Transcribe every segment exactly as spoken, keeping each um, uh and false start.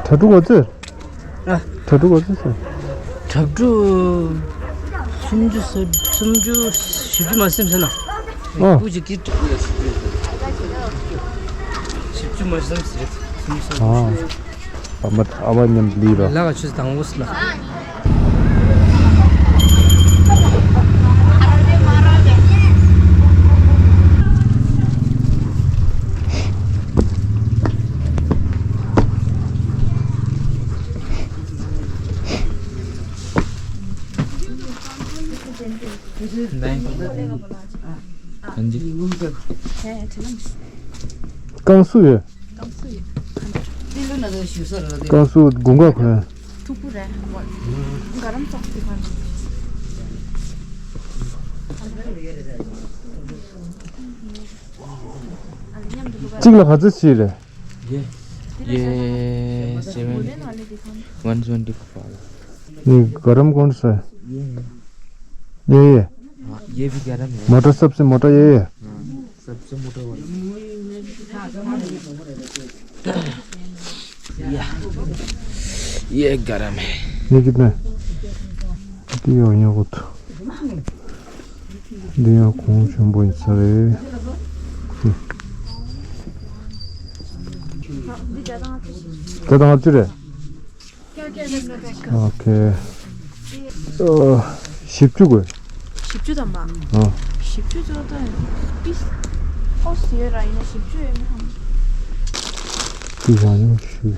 གྲྭ་ཕྲུག་ག་ཚོད། ཨ། གྲྭ་ཕྲུག་ག་ཚོད་ཟེར། གྲྭ་ཕྲུག་སུམ་ཅུ་སོ་སུམ་ཅུ་བཞི་བཅུ་མ་ཟིན་ཟེར་ན། ཨ། སྤུ་ཅིག་གི་བཞི་བཅུ་མ་ཟིན་ཟེར། སུམ་ཅུ། ཨ། ཨ་མ་ཨ་མ་མཉམ་ལི་ར། ལ་ག་ཆུ་དང་བོ་སི་ལ། ཀང་སུ་ཡོད། ཀང་སུ་དགུན་ཁ་གོན། ཐུག་པོ་རེད། ག་རམ་ཙོག་དེ་ག་གཅིག་ལ་ག་ཚོད་ཞིག་རེད། ཡེ། ये seven one twenty five. ये गरम कौन सा है? ये है। ये, ये। हाँ, ये भी गरम है। मोटा सबसे मोटा ये है। हाँ, सबसे मोटा वाला। या, ये गरम है। ये कितना है? ये हो, ये बहुत। འདི་ཡང་གོང་ཆེན་པོ་ཡིན་ས་རེད། འདི་བརྒྱ་དང་ལྔ་བཅུ་ཞིག་བརྒྱ་དང་ལྔ་བཅུ་རེད། ཨོ་ཁེ། ཨ། བཞི་བཅུ་དགོས། བཞི་བཅུ་དང་པ། ཨ། བཞི་བཅུ་ཙམ་ད་པིས་ཨོ་སི་ཡོད་ར་ཡིན་ན་བཞི་བཅུ་ཡོད་མི་ཧམ། དེ་ཡང་ཡང་ཞུ།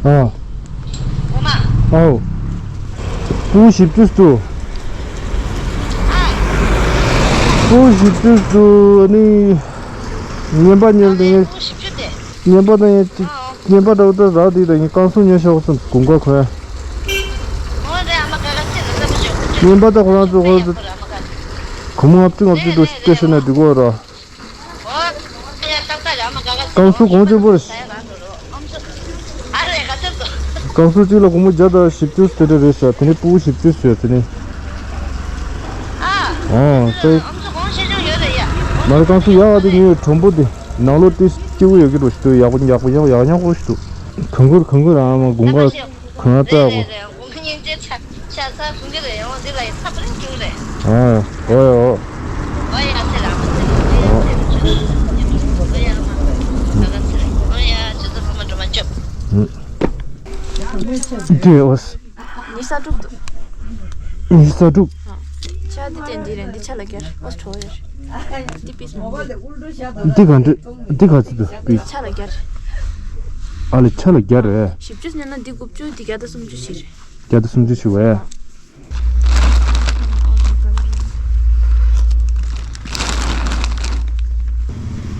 ཨ། འོ་མ། ཨའོ། སྤུ་བཞི་བཅུ་བཅུ། ཨ། སྤུ་བཞི་བཅུ་བཅུ་ནི། ངན་པ་ཉལ་དེ་ངས། སྤུ་བཞི་བཅུ་དེ། ངན་པ་དང་ངས་ཅིག་ཨ། ངན་པ་འདྲ་བོ་ད་རག་དེ་དང་ངས་རྐང་སུ་ཉོ་ཤོག་སམ་དགུན་ཁ་གོན། འོ་རེད་ཨ་མ་ག་ག་ཚེ་ན་ས་མི་ཤོག་ངན་པ་ད་ཁོ་རང་ཚོ་ཁོ་རང་ཚོ། གོང་མ་ལྔ་བཅུ་ལྔ་བཅུ་འདུག་སྟེ་ཤོད་ན་འགྲིག་གོ་ར། རྐང་སུ་གོང་ཆེན་པོ་རེད། རྐང་སུ་གཅིག་ལ་སྒོར་མོ་བརྒྱ་དང་བཞི་བཅུ་དེ་འདྲ་རེད་ཤག་དེ་ནས་སྤུ་གུ་བཞི་བཅུ་ཟེར་དེ་ནས། ཨ་ཙི། མ་རེད་རྐང་སུ་ཡག་དེ་ངའི་གྲོང་པོ་དེ་ནང་ལོགས་དེ་སྐྱིད་པོ་ཡོད་ཀྱི་འགྲོ་ཞིག་འདུག་ཡག་པོ་ཡག་པོ་ཡག་ཡག་ཉོག་ཉོག་པོ་ཞིག་འདུག་གང་དགོས་གང་དགོས་རང་མ་དགུན་ཁ། གང་ལྟར་གོ། ཨ། ཨོ་ཨོ། འདི་ཨོ། ཉི་ཤུ་རྩ་དྲུག་འདུག་ཉི་ཤུ་རྩ་དྲུག་ཆ་འདི་དེ་འདི་རེད། འདི་ཆ་ལ་རྒྱར་ཨོ་ཁྲོ་ཡོད་རེད། འདི་པིས་མང་པོ། འདི་ག་འདྲ། འདི་ག་ཚོད་འདུག་པིས། ཆ་ལ་རྒྱར། ཨ་ལེ་ཆ་ལ་རྒྱར་རེད། བཞི་བཅུ་ཉོས་ན་འདི་དགུ་བཅུ། འདི་བརྒྱ་དང་སུམ་ཅུ་ཞིག་རེད། བརྒྱ་དང་སུམ་ཅུ་ཞིག་བས།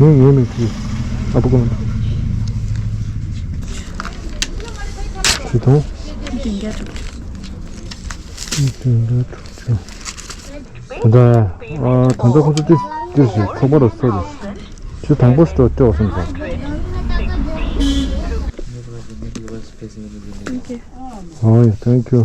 ངས་ངའི་མིང་བྲིས། ཨ་ཕོ་ཀུན། བཞི་སྟོང་། བདུན་བརྒྱ་དྲུག་ཅུ། བདུན་བརྒྱ་དྲུག་ཅུ། ད་ལྟ་ཨ་ད་ལྟ་ཁོ་ཚོ་ཏིས་ཏིས་ཞིག་ཚོགས་པ་རུ་སོ་རུ་ཞུ། དང་པོ་སྤྲོ་སྤྲོ་སོང་ཙང་། Thank you. Oh, yeah, thank you.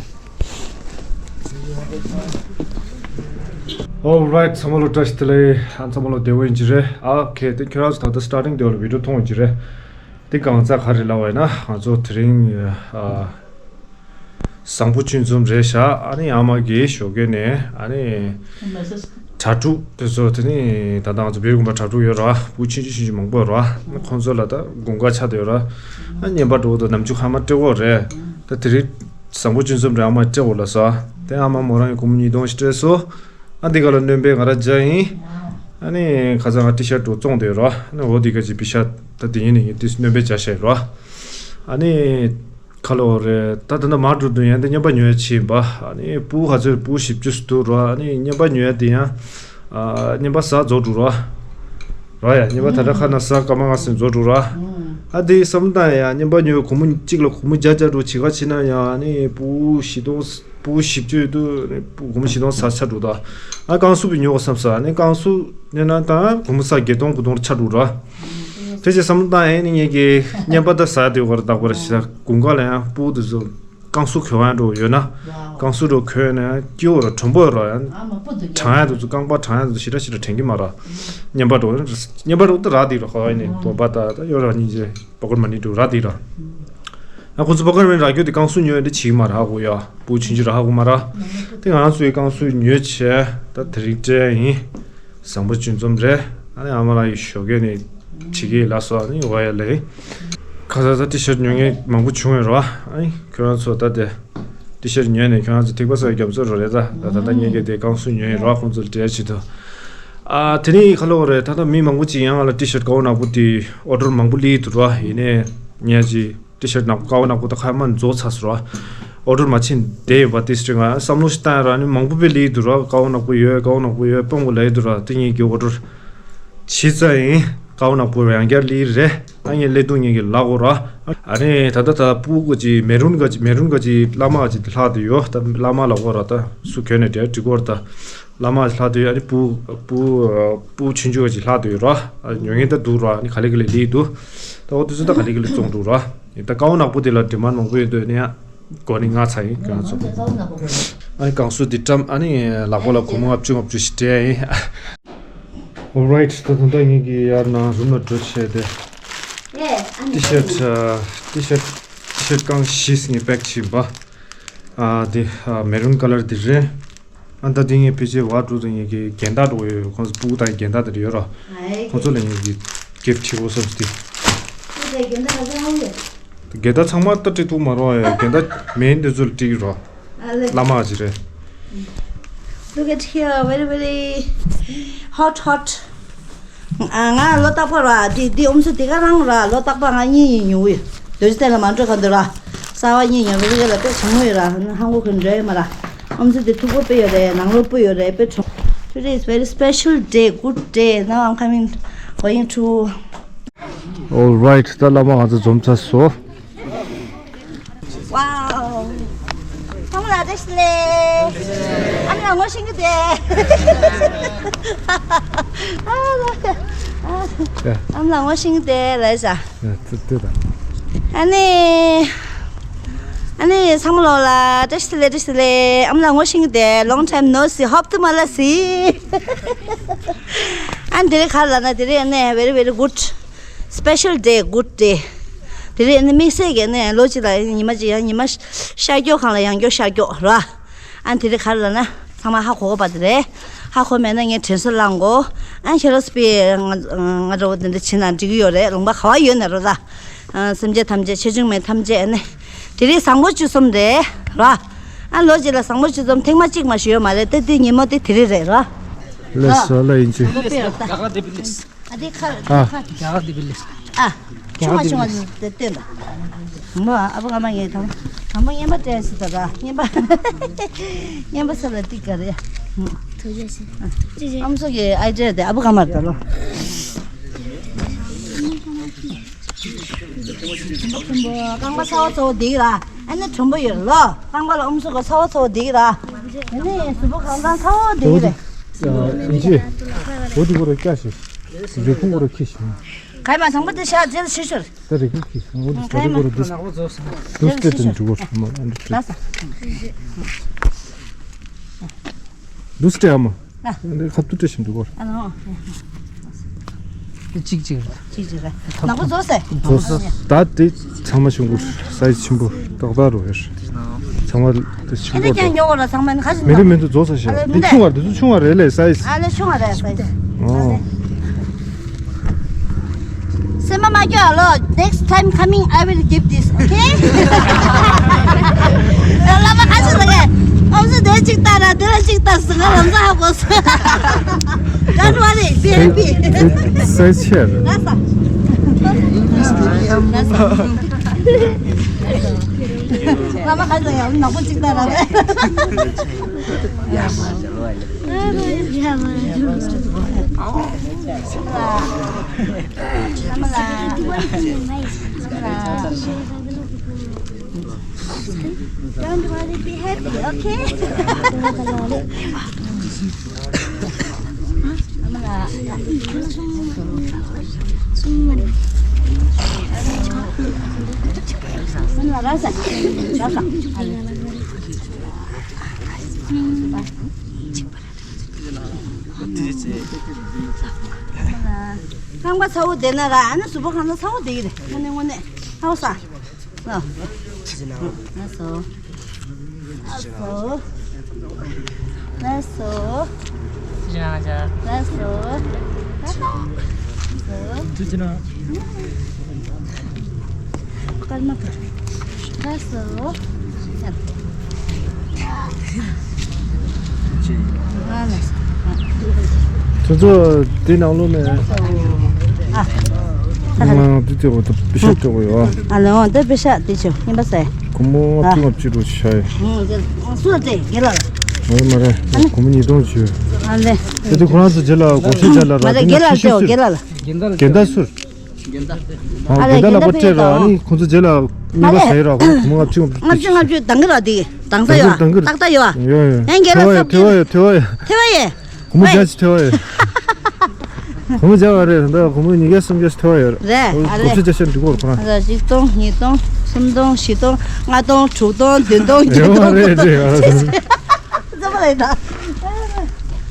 Alright, ཚང་མ་ལོ་བཀྲ་ཤིས་བདེ་ལེགས། ཨ་ཚང་མ་ལོ་བདེ་པོ་ཡིན་གྱི་རེད། ཨ་ཁེ་དེ་ཁྱོད་རང་ཚོ་ད་ལྟ་starting དེ་ལ་video མཐོང་ཡོད་ཀྱི་རེད། དེ་གང་ཟག་ག་རེ་ལབ་པ་ཡིན་ན་ང་ཚོ་དེ་རིང་ཨ། བཟང་པོ་ཆུང་འཛོམས་རེད་ཤག་ཨ་ནི་ཨ་མ་གི་ཞོགས་ཀས་ནས་ཨ་ནི་གྲྭ་ཕྲུག་དེ་ཚོ་དེ་ནི་ད་ལྟ་ང་ཚོ་བོད་དགོན་པ་གྲྭ་ཕྲུག་ཡོད་ར། སྤུ་གུ་ཆུང་ཆུང་ཆུང་ཆུང་མང་པོ་ཡོད་ར། ཁོང་ཚོ་ལ་ད་དགུན་ཁ་ཆགས་བསྡད་ཡོད་ར། ཨ་ཉན་པ་འགྲོ་དང་ནམ་རྒྱུན་ཧ་མ་སྤྲད་གོ་རེད། ད་དེ་རིང་བཟང་པོ་ཆུང་འཛོམས་རེད་ཨ་མ་སྤྲད་གོ་ལ་ས། དེ་ཨ་མ་མོ་རང་གི་སྒོར་མོ་ཉིས་སྟོང་ཞིག་སྤྲད་སོང་། ཨ་འདི་ག་ལ་སྣོན་པའི་ང་ར་རྒྱ་ཡིན། ཨ་ནི་ཁ་སང་ང་ཏི་ཤར་འགྲོ་བཙོང་བསྡད་ཡོད་ར། ཨ་ནི་འོ་འདི་ག་ཅིག་པི་ཤ་ད་དེ་ཡིན་ནི་ཡིན་དེ་སྣོན་པའི་བྱ་ཤ་ཡོད་ར། ཨ་ནི། ཁ་ལོ་རེད། ད་ད་ནི་མ་འགྲོ་དུས་ཡང་དེ་རྔན་པ་ཉོ་ཡ་ཆེ་ཡིན་པ། ཨ་ནི་སྤུ་གུ་ག་ཚོད་སྤུ་གུ་བཞི་བཅུ་ཞིག་འདུག་རོ། ཨ་ནི་རྔན་པ་ཉོ་ཡ་དེ་ཡང་། ཨ་རྔན་པ་ཟ་རྫོགས་འགྲོ་རོ། རོ་ཡ་རྔན་པ་ད་ལྟ་ཁ་ན་ཟ་སྐར་མ་ལྔ་ཟིན་རྫོགས་འགྲོ་རོ། ཨ་དེ་བསམ་བཏང་ཡ་རྔན་པ་ཉོ་སྒོར་མོ་གཅིག་ལ་སྒོར་མོ་བརྒྱ་བརྒྱ་འགྲོ་བྱེད་ག་ཕྱིན་ན་ཡང་ཨ་ནི་སྤུ་གུ་བཞི་སྟོང་སྤུ་གུ་བཞི་བཅུ་ཡོད་དུས་ཨ་ནི་སྒོར་མོ་བཞི་སྟོང་ཟ་ཆ་འགྲོ་ད། ཨ་རྐང་སུ་བི་ཉོ་ག་བསམ་ས་ཨ་ནི་རྐང་སུ་ཉོ་ན་ད་སྒོར་མོ་ས་བརྒྱད་སྟོང་དགུ་སྟོང་ཆ་འགྲོ་རོ། དེ་ཅི་བསམ་བློ་བཏང་ཡིན་ནི་ངེད་ཀྱི་རྔན་པ་ད་ཟ་དེ་བར་དག་པར་ཞིག་དགུན་ཁ་ལ་ཡང་སྤུ་དུ་བཟོ། བསྐང་གསོ་གོན་ཡ་འགྲོ་ཡོད་ན། བསྐང་གསོ་འགྲོ་གོན་ནས་སྐྱིད་པོ་ར་དྲོན་པོ་ར་ཡང་། གྲང་ཡ་དུ་ཚོ་རྐང་པ་གྲང་ཡ་དུ་ཚོ་ཞེ་དྲག་ཞེ་དྲག་དྲན་གི་མ་ར། བརྙན་པར་འགྲོ་བརྙན་པར་འགྲོ་ད་ར་དེ་ར་ཧོ་ཡ་ནི་བོད་པ་ད་ད་ཡོད་ར་ཉིན་རྗེ་པོ་ཀར་མ་ནི་འགྲོ་ར་དེ་ར། ཨ་ཁོ་ཚོ་པོ་ཀར་མ་ནི་ར་རྒྱུ་དེ་བསྐང་གསོ་ཉོ་ཡ་འདི་བྱེད་གི་མ་ར་ཧ་གོ་ཡ། བུ་ཆུན་ཆུ་ར་ཧ་གོ་མ་ར། དེ་ང་ཚོའི་བསྐང་གསོ་ཉོས་བྱས་ད་དེ་རིང་སྤྲད་ཡིན། བཟང་པོ་ཅུང་ཙམ་རེད། ཨ་ནི་ཨ་མ་ལགས་ཡི་ཞོགས་ཀས་ནས་བྱེད་ཀྱི་ལ་སོགས་ཨ་ནི་འོ་ཡ་ལེ། ཁ་ས་ས་ཊི་ཤར་ཉོ་མཁན་མང་པོ་བྱུང་ཡོད་རེད་བ། ཨ་ནི་ཁྱོད་རང་ཚོ་ད་དེ་ཊི་ཤར་ཉོས་ནས་ཁྱོད་རང་ཚོ་ཐིགས་པ་ས་རྒྱབ་ཚོད་རོ་རེད་ད། ད་ད་ད་ངས་ཀྱི་དེ་བསྐང་གསོ་ཉོས་ཡོད་རེད་བ། ཁོང་ཚོ་ལ་སྤྲད་ཆེད་དུ། ཨ་དེ་ནི་ཁ་ལོ་རེད། ད་ད་མི་མང་པོ་ཅིག་ཡང་ང་ལ་ཊི་ཤར་དཀར་པོ་ནག་པོ་དེ་ཨོ་ཌར་མང་པོ་སླེབས་འདུག་རེད་བ། ཡིན་ནའི་ངས་ཅིག་ཊི་ཤར་ནག་པོ་དཀར་པོ་ནག་པོ་ད་ཁ་མ་རྫོགས་ཚར་སོང་ར། ཨོ་ཌར་མ་ཕྱིན་བསྡད་ཡོད་པ་དེ་སྲིད་ང་བསམ་བློ་ཞིག་བཏང་ཡ་ར་ནི་མང་པོ་དཔེ་སླེབས་འདུག་ར། དཀར་པོ་ནག་པོ་ཡོད། དཀར་པོ་ནག་པོ་ཡོད་སྤོང་གོ་ལ་ཡོད་འདུག་ར། དེ་ངས་ཀྱི་ཨོ་ཌར་ཕྱིན་ཚར་ཡིན། དཀར་པོ་ནག་པོ་ཡང་བསྐྱར་སླེབས་རེད། ཨ་ངས་སླེབས་འདུག་ངས་ཀྱི་ལབ་དགོས་ར། ཨ་ནི་ད་ལྟ་ད་སྤུ་གུ་ཅིག་མེ་རུན་ག་ཅིག་མེ་རུན་ག་ཅིག་བླ་མ་ག་ཅིག་ལྷག་དེ་ཡོད། ད་བླ་མ་ལབ་དགོས་ར། ད་སུ་གྱོན་ནས་བསྡད་འགྲིག་གོ་ར། ད་བླ་མ་ལྷག་དུས་ཨ་ནི་སྤུ་སྤུ་སྤུ་ཆུང་ཆུང་ཅིག་ལྷག་དུས་ར། ཉོ་མཁན་ད་འདུག་ར། ཨ་ནི་ག་ལེ་ག་ལེ་ལི་འདུག་ད་འོ་དུས་ཚོད་ད་ག་ལེ་ག་ལེ་བཙོང་འདུག་ར། ད་དཀར་པོ་ནག་པོ་དེ་ལ་ཌི་མན་མང་པོ་ཡོད་འདུག་ནི་ཡ་གོ་ནི་ང་ཚ་ཡིན་གང་ཚོ། ཨ་ནི་བསྐང་གསོ་འདི་བཀྲམ། ཨ་ནི་ལག་པ་ལ་སྒོར་མོ་ལྔ་བཅུ་ལྔ་བཅུ་ཞིག་སྤྲད་ཡིན། Alright། ད་ད་ལྟ་ངེད་ཀྱི་ཡར་ནང་རུམ་ལ་འགྲོ་བྱས་ཏེ། ཊི་ཤར་ཊི་ཤར་ཊི་ཤར་རྐང་བཞི་ངས་པེག་བྱས་པ། ཨ་དེ་ཨ་མེ་རུན་ཀ་ལར་དེ་རེད། ཨ་ད་དེ་ངས་ཕལ་ཆེར་བ་འགྲོ་དང་ངས་ཀྱི་རྒན་བདག་འགྲོ་ཡོད། ཁོང་ཚོ་སྤུ་གུ་དང་རྒན་བདག་དེ་ཡོད་ར། ཁོང་ཚོ་ལ་ངས་ཀྱི་གིཕ་ཊི་བྱེད་དགོས་བསམ་སྟེ། རྒན་བདག་ཚང་མ་ལྟ་བྲིས་ཐུབ་མ་རོགས་ཡ། རྒན་བདག་མེད་འདི་ཚོ་ལ་བྲིས་རོགས། བླ་མ་ཅི་རེད། Look at here, very very hot hot. ང་ལོ་རྟག་པར་ར་དེ་དེ་ཨོམ་སྲུ་དེ་ག་རང་ར་ལོ་རྟག་པར་ང་གཉིས་ཡིན་ཉུང་བས། དོ་ཅི་དེ་ལ་མ་འགྲོ་ག་འདི་ར། གསར་བ་གཉིས་ཉོ་བའི་རིགས་ལ་དཔེ་བྱུང་བས་ར། ཧང་གོ་གི་འདྲ་ཡོད་མ་ར། ཨོམ་སྲུ་དེ་མཐུག་པོ་དཔེ་ཡོད་རེད། ནང་ལོགས་སྤུ་ཡོད་རེད། དཔེ་གྲུང་། Today is very special day, good day. Now I'm coming, going to Alright། ད་བླ་མ་ང་ཚོ་འཛོམས་ཚར་སོང་། Wow. ཚང་མ་ལ་བཀྲ་ཤིས་བདེ་ལེགས། ཨ་མ་ལགས་ངོ་ཤེས་ཀྱི་བསྡད། ཨ་མ་ལགས་ངོ་ཤེས་ཀྱི་བསྡད་ལབ་ཤག་ཨ་ནི་ཨ་ནི་ཚང་མ་ལོ་ལ་བཀྲ་ཤིས་བདེ་ལེགས། བཀྲ་ཤིས་བདེ་ལེགས། ཨ་མ་ལགས་ངོ་ཤེས་ཀྱི་བསྡད། Long time no see, hope to མ་ལ་སི། ཨ་ནི་དེ་རིང་ག་རེ་ལབ་ན་དེ་རིང་ཨ་ནི་very very good special day, good day. དེ་རིང་ཨ་ནི་དམིགས་བསལ་གྱི་ཨ་ནི་ལོ་གཅིག་ལ་ཉི་མ་གཅིག་ཡང་ཉི་མ་ཤར་ཀྱོག་གང་ལ་ཡང་ཀྱོག་ཤར་ཀྱོག་ར། ཨ་ནི་དེ་རིང་ག་རེ་ལབ་ན་ཚང་མ་ཧ་གོ་གོ་པ་དེ་རེད། ཧ་གོ་མེད་ན་ངས་དྲན་གསོ་བསླང་གོ་ཨ་ནི་ཁྱེད་རང་ཚོ་པས་ང་ང་འདྲ་བོ་དེ་འདྲ་བྱེད་ན་འགྲིག་གི་ཡོད་རེད། ལུང་པ་ག་བ་ཡོད་ན་རོ་ད། སེམས་ཅན་ཐམས་ཅད་ཆེ་ཆུང་མེད་ཐམས་ཅད་ཨ་ནི། དེ་རིང་བཟང་པོ་བཅུ་གསུམ་རེད་ར། ཨ་ལོ་གཅིག་ལ་བཟང་པོ་བཅུ་གསུམ་ཐེངས་མ་གཅིག་མ་ཞིག་ཡོད་མ་རེད། ད་དེ་ཉིན་མོ་དེ་དེ་རིང་རེད་ར། ལགས་སོ་ལགས་ཡིན་གཅིག་ཨ་དེ་ཁ་ཨ་ཁ་ཨ་ཆུང་བ་ཆུང་བ་དེ་སྟོན་པ། མོ་ཨ་ཕོ་ཨ་མ་ངས་དང་དང་པོ་རྔན་པ་སྤྲད་ཟེར་ད་ར། རྔན་པ་རྔན་པ་ས་ལ་ཏིག་ག་རེ། ཨམ་སྲུ་གི་ཨའི་ཌི་ཡ་དེ་ཨ་ཕོ་ཨ་མར་ད་ལོ། རྐང་པ་ཚ་བོ་ཚ་བོ་འདི་ར། ཨ་ནི་གྲུང་པོ་ཡོད་ལོ། རྐང་པ་ལ་ཨུམ་སྲུ་ག་ཚ་བོ་ཚ་བོ་འདི་ར། ཨ་ནི་གཟུགས་པོ་གང་གང་ཚ་བོ་འདི་རེད། ཨིན་ཇི། འོ་འདི་གོ་ར་སྐྱ་ཞིག་རི་ཁུང་གོ་ར་ཁྱི་ཞིག་ག་མ་ཚང་པོ་དེ་ཤ་རྗེས་ཤི་ཤོར། ད་རི་ཁུང་ཁྱི་ཞིག་འོ་འདི་ད་རི་གོ་ར་འདུ་འདུ་སྟེ་དེ་འདྲི་གོ་ར་མ་འདུ་སྟེ། འདུ་སྟེ་ཨ་མ། ཨ། འདི་ཁ་ཐུག་སྤྲད་བཞིན་འདུག་གོ། ཨ་ནོ། འདི་གཅིག་གཅིག་རེད། གཅིག་གཅིག་རེད། ནག་པོ་རྫོགས་སེ། རྫོགས་སོ། ད་དེ་ཚང་མ་ཆུང་གུ་སའི་ཛི་ཆེན་པོ་ཏག་ཏག་རུ་ཡོད། ཚང་མ་དེ་ཆེན་པོ་ཨ་ནི་ཀྱང་ཉོ་གོ་ར་ཚང་མ་ནི་ཁ་ཞིག་མི་རེ་མི་འདུག་རྫོགས་ས་ཞེས་འདི་ཆུང་བ་འདི་ཚོ་ཆུང་བ་རེད་ལས་སའི་ཛི། ཨ་ལས་ཆུང་བ་རེད་སའི་ཛི། ཨོ། སེམས་པ་མ་སྐྱོ་ཨ་ལོ། Next time coming, I will give this, okay? ལ་མ་ཁ་ཤས་ལ་གས་ཨོམ་སྲུ་དེ་གཅིག་ལྟ་ར་དེ་ལ་གཅིག་ལྟ་ཟེར་ང་ལམ་སང་ཧ་གོ་སོང་། Don't worry, be happy. སའི་ཛི་ཆེ་རེད། ལ་ས། ལ་ས། ལ་མ་ཁ་ཤས་ལ་ཡང་ནག་པོ་གཅིག་ལྟ་ར་རེད། Don't worry, be happy, okay? ར་ས། ར་ས། ཁང་པ་ཚ་བོ་བསྡད་ན་ར། ཨ་ནི་གཟུགས་པོ་ཁང་པ་ཚ་བོ་བསྡད་ཀྱི་རེད། དངོས་གནས་དངོས་གནས་ཚ་བོ་ས། ལ། ལ་སོ། ལ་སོ། ལ་སོ། ལ་སོ། ལ་སོ། ཀརྨ་གར། ལ་སོ། ང་ལ་སོ། ཁྱོད་ཚོ་འདི་ནང་ལོགས་ནས། ཨ། ང་འདི་ཚོ་འོ་ད་པེ་ཤག་སྤྲོད་དགོས་ཡོད། ཨ་ལོ། འདི་པེ་ཤག་འདི་ཆོ་ཡིན་པ་ཟེར། སྒོར་མོ་ལྔ་བཅུ་ལྔ་བཅུ་རུ་ཆགས་ཡོད། སུ་རེད་དེ། རྒན་ལགས། མ་རེད་མ་རེད། སྒོར་མོ་ཉིས་སྟོང་བཅུ། ཨ་ལེ། དེ་དུས་ཁོ་རང་ཚོ་རྗེས་ལ་དགོངས་བཞེས་བྱ་ལ་ར། མ་རེད། དེ་རྒན་ནས་ལགས་ཕྱི་ཤོག་ཟེར། རྒན་ལགས་ལ། རྒན་ཟླ་ཟུར། རྒན་ཟླ་ཟུར། ཨ་ལེ། རྒན་ཟླ་ལགས་པོ་སྤྲད་ར། ཨ་ནི་ཁོང་ཚོ་རྗེས་ལ་གཉིས་པ་ཟ་ཡི་ར། ཁོང་ཚོ་སྒོར་མོ་ལྔ་བཅུ་ལྔ་བཅུ། ལྔ་བཅུ་ལྔ་བཅུ་འདང་གི་ར། དེ་འདང་ས་ཡོད། འདང་གི་ར། ཏག་ཏག་ཡོད། ཡོད་ཡོད། ཨེ་རྒན་ལགས། ཐོས་པ་ཡོད། ཐོས་པ་ཡོད། ཐོས་པ་ཡོད། སྒོར་མོ་བརྒྱ་ཅིག་ཐོས་པ་ཡོད། སྒོར་མོ་བརྒྱ་བ་རེད། ད་ལྟ་སྒོར་མོ་ཉིས་བརྒྱ་སུམ་བརྒྱ་ཞིག་ཐོས་པ་ཡོད། རེད། ཨ་རེད། སྒོར་ཁྲི་བརྒྱ་ཤར་འགྲིག་གོ་ཁོ་རང་། ཨ་ད་གཅིག་སྟོང་། གཉིས་སྟོང་། གསུམ་སྟོང་། བཞི་སྟོང་། ལྔ་སྟོང་། དྲུག་སྟོང་། བདུན་སྟོང་། ཡོད་རེད་རེད། ཨ་རེད། རྩོམ་པ་ལ་ཡིན་ད།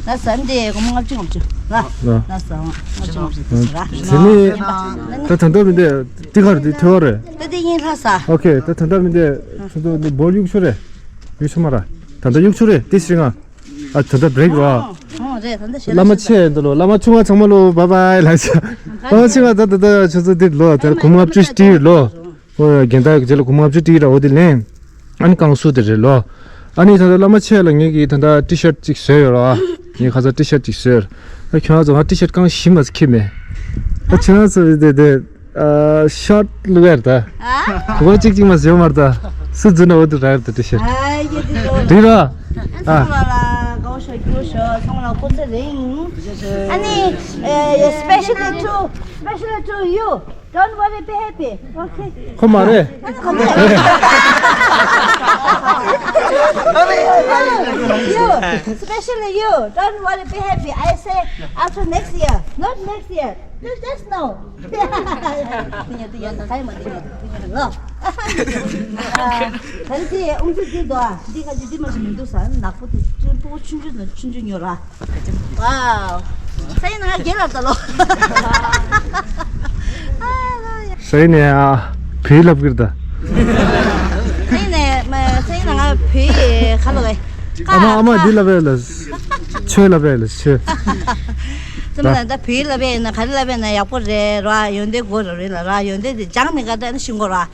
ལ་ཟ་འདི་སྒོར་མོ་ལྔ་བཅུ་ལྔ་བཅུ། ལ། ལ། ལ་ཟ་ལྔ་བཅུ་ལྔ་བཅུ་ཟ་ར། དེ་ནི་ད་ད་ལྟ་མི་འདི་ཏི་ཁར་འདི་ཐོས་པ་རེད། ད་འདི་ཡིན་ལ་ཟ། ཨོ་ཁེ། ད་ད་ལྟ་མི་འདི་ཁྱོད་ཚོ་འདི་བོལ་གཡུག་ཆོག་རེད། གཡུག་ཆོག་མ་ར། ད་ལྟ་གཡུག་ཆོག་རེད། ཏི་སི་རི་ང་། ཨ་ད་ལྟ་བྷི་རེག་ར། ཨོ་རེད། ད་ལྟ་ཞེ་བླ་མ་ཆེ་འདི་ལོ། བླ་མ་ཆུང་བ་ཚང་མ་ལོ་བྷའི་བྷའི་ལབ་ཤག་བླ་མ་ཆེ་བ་ད་ད་ད་ཁྱོད་ཚོ་འདི་ལོ། ད་སྒོར་མོ་ལྔ་བཅུ་ཞིག་སྤྲད་ལོ། ཨོ་རྒན་ད་རྗེས་ལ་སྒོར་མོ་ལྔ་བཅུ་སྤྲད་ར། འོ་དེ་ལེན། ཨ་ནི་ཀང་སུ་དེ་རེད་ལོ། ཨ་ནི་ད་ལྟ་བླ་མ་ཆེ་ལ་ངེད་ཀྱིས་ད་ལྟ་ཏི་ཤར་ཅིག་བཟོས་ཡོད་ར། ངས་ཁ་སང་ཏི་ཤར་ཅིག་བཟོས་ཡོད་ར། ཁྱོད་རང་ཚོ་ང་ཏི་ཤར་རྐང་བཞི་མ་ཟིག་འཁྱེར་མེད། ཨ་ཁྱོད་རང་ཚོ་དེ་དེ། ཨ་ཤོར་ཊི་ལུག་ཡར་ད། ཨ། གོ་བ་གཅིག་གཅིག་མ་ཟེར་མར་ད། སུ་འཛུལ་ན་འོ་དེ་ར་ཡར་ད་ཏི་ཤར། ཨ་ཡེ་དེ་ལོ། དེ་ར། ཨ། ཚང་མ་ལ་དགའ་བོ་ཤོག་སྐྱིད་པོ་ཤོག་ཚང་མ་ལ་སྐུ་ཚེ་རིང་། ཨ་ནི་ཨ་especially to, especially to you. Don't worry, be happy. Okay. ཁོ་མ་རེད། ཁོ་མ་རེད། You, especially you. Don't worry, be happy. I say after next year, not next year. Just now. ལོ། ད་རེས་དེ་ཨོང་ཙི་འདི་འདུག་ཨ། འདི་ཁ་ཅིག་འདི་མ་ཞིག་མི་འདུག་ས། ནག་པོ་དེ་ཆུན་པོ་ཆུན་ཆུན་ཆུན་ཆུན་ཉོ་ར། ཝའོ། ས་ཡིན་ན་ང་རྒན་ལགས་ད་ལོ། ས་ཡིན་ནས་ཨ་བོད་ལབ་ཀྱི་རེད་ད། ས་ཡིན་ནས་མ་ས་ཡིན་ན་ང་བོད་ཁ་ལོ་བས། ཨ་མ་ཨ་མ་འདི་ལབ་ཡ་ལ། ཆོས་ལབ་ཡ་ལ་ཆོས། ཙམ་ལ་ད་བོད་ལབ་ཡ་ཡིན་ན་ག་རེ་ལབ་ཡ་ན་ཡག་པོ་རེད་ར། ཡོན་ཏན་དགོས་ར་རེད་ལ་ར། ཡོན་ཏན་དེ་སྦྱང་ནས་ག་ད་ནི་ཤི་འགོ་ར།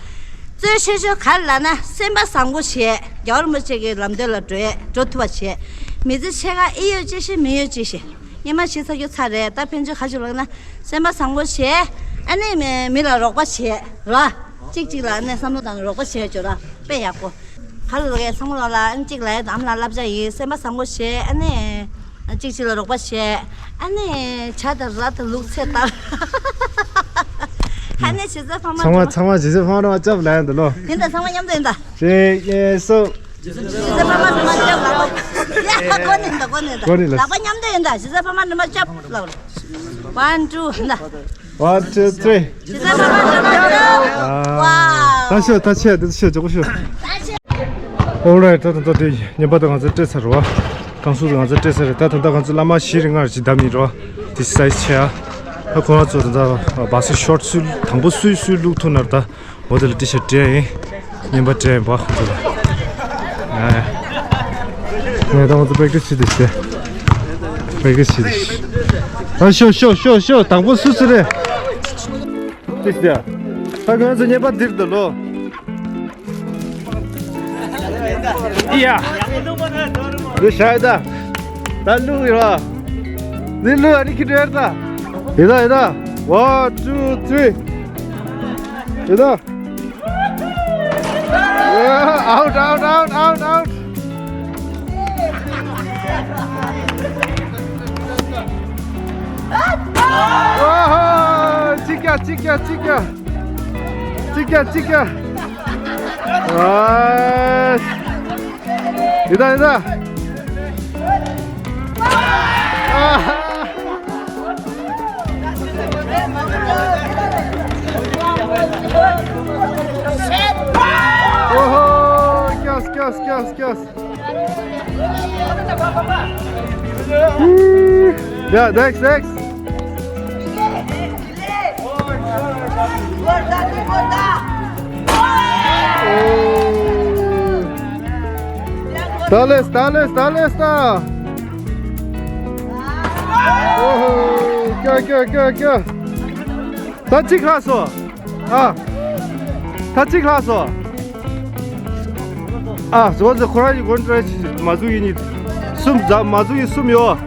གཙོ་ཆེ་ཤོས་ག་རེ་ལབ་ན་སེམས་པ་བཟང་པོ་བྱས། རྒྱལ་བ་རིན་པོ་ཆེ་གི་ལམ་སྟོན་ལ་འགྲོ་ཡས་འགྲོ་ཐུབ་པ་བྱས། མི་ཚེ་ཕྱེད་ཀ་ཨེ་ཡོད་ཅི་ཤེས་མི་ཡོད་ཅི་ཤེས། སྔོན་མ་ཞིག་ཚ་རྒྱུ་ཚ་རེད། ད་ཕན་ཆོད་ག་ཅིག་ལབ་ན་སེམས་པ་བཟང་པོ་བྱས། ཨ་ནི་མི་མི་ལ་རོགས་པ་བྱས་ར། གཅིག་གཅིག་ལ་ཨ་ནི་བསམ་བློ་དང་རོགས་པ་བྱས་བྱོས་ར། དཔེ་ཡག་པོ། ག་རེ་ལབ་ཡས་ཚང་མ་ལ་ཨ་ནི་གཅིག་ལབ་ཡས་ཨ་མ་ལ་བསླབ་བྱ་ཡིན། སེམས་པ་བཟང་པོ་བྱས། ཨ་ནི་གཅིག་གཅིག་ལ་རོགས་པ་བྱས། ཨ་ནི་ཇ་དང་ར་དང་ལུག་ཚད་ལྟར། ཨ་ནི་གཞི་རྩའི་ཕ་མ་ཚང་མ་ཚང་མ་གཞི་རྩའི་ཕ་མ་རང་སྐྱབས་ལ་ཡ་འདི་ལོ། ཡིན་ད་ཚང་མ་མཉམ་དུ་ཡིན་ད། གཞི་རྩའི་ཕ་མ་ཚང་མ་སྐྱབས་ལ་ལོ། ཡ་གོ་ནི་ད་གོ་ནི་ད། གོ་ནི་ལ། ལག་པ་མཉམ་དུ་ཡིན་ད། གཞི་རྩའི་ཕ་མ་ཚང་མ་སྐྱབས་ལ་ལོ། One, two, ད། One, two, three. གཞི་རྩའི་ཕ་མ་ཚང་མ་སྐྱབས། ཝའོ། ད་ཤོད་ད་ཆད་ད་ཤོད་ཇོ་གོ་ཤོད། Alright, ད་ད་ད་དེ་ཉེན་པ་ད་ང་ཚོ་སྤྲད་ཚར་བ། ཀང་སུ་ང་ཚོ་སྤྲད་ཚར་རེད། ད་ད་ད་ང་ཚོ་བླ་མ་བཞི་རེ་ལྔ་རེ་ཅིག་བསྡམས་ཡིན་རོ། དེ་སའི་ཛི་ཆེ་ཨ། ད་ཁོ་རང་ཚོ་ད་ད་བ་སི་ཤོར་ཊི་སུ་དང་པོ་སུས་སུས་བླུག་ཐུབ་ན་ར་ད། འོ་དེ་ལ་ཊི་ཤར་ཊི་སྤྲད་ཡིན། ཉེན་པ་སྤྲད་ཡིན་པ་ཁོ་ཚོ་ལ། ཨ་ཡ། ངས་ད་ང་ཚོ་པེག་ཊི་སི་བྱེད་དུ་ཤེས། པེག་ཊི་སི་བྱེད་དུ་ཤེས། ད་ཤོ་ཤོ་ཤོ་ཤོ་དང་པོ་སུ་སུ་རེད། ཏིས་ཡ། ད་ཁོ་ཚོ་ཉེས་པ་འདིར་འདུག་ལོ། ཡ། འདི་ཤ་ཡི་ད། ད་ལུག་ཡོད་ར། འདི་ལུག་ཨ་ནི་ཁི་འདྲ་ཡར་ད། ཡི་ད་ཡི་ད། One, two, three. ཡི་ད། Out, out, out, out, out. ཨོ་ཧོ། གཅིག་ཀྱང་གཅིག་ཀྱང་གཅིག་ཀྱང་། གཅིག་ཀྱང་གཅིག་ཀྱང་། ཨ། ཡི་ད་ཡི་ད། ཨ། Yes. Yeah, next, next. Dale, dale, dale, está. Oh, क्या, क्या, क्या, क्या? ད་གཅིག་ལྷག་སོང་། ཨ། ད་གཅིག་ལྷག་སོང་། ཨ། ཟོ་ཟེ་ཁོ་རང་གི་གོན་ཏྲེ་མ་ཟུག་ཡིན་ནི། གསུམ་ཛ་མ་ཟུག་ཡིན་གསུམ་ཡོད།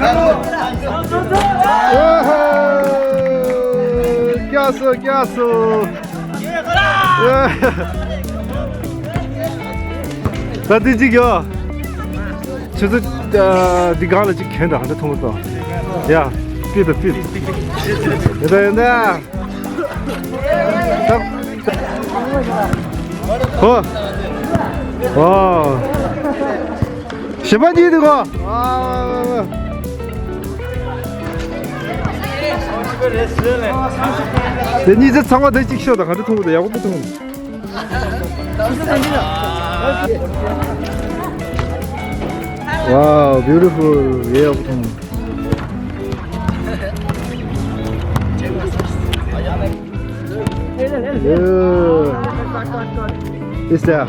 ཨ་ཧ། སྐྱག་སོང་སྐྱག་སོང་། ད་དེ་གཅིག་ཡོད། ཆུ་ཚོད་འདི་གང་ལ་ཅིག་གྱོན་དང་ཧ་འདྲ་མཐོང་མ་སོང་། ཡ། ཕིད་དང་ཕིད། ཡོད་ད་ཡོད་ད། ཧོ། ཨོ། ཞི་མ་གཉིས་འདུག་གོ། དེ་གཉིས་ཚེ་ཚང་མ་དེ་གཅིག་ཤོད་དང་ཧ་འདྲ་མཐོང་མ་སོང་། ཡག་པོ་མཐོང་། Wow, beautiful. Yeah. Is there?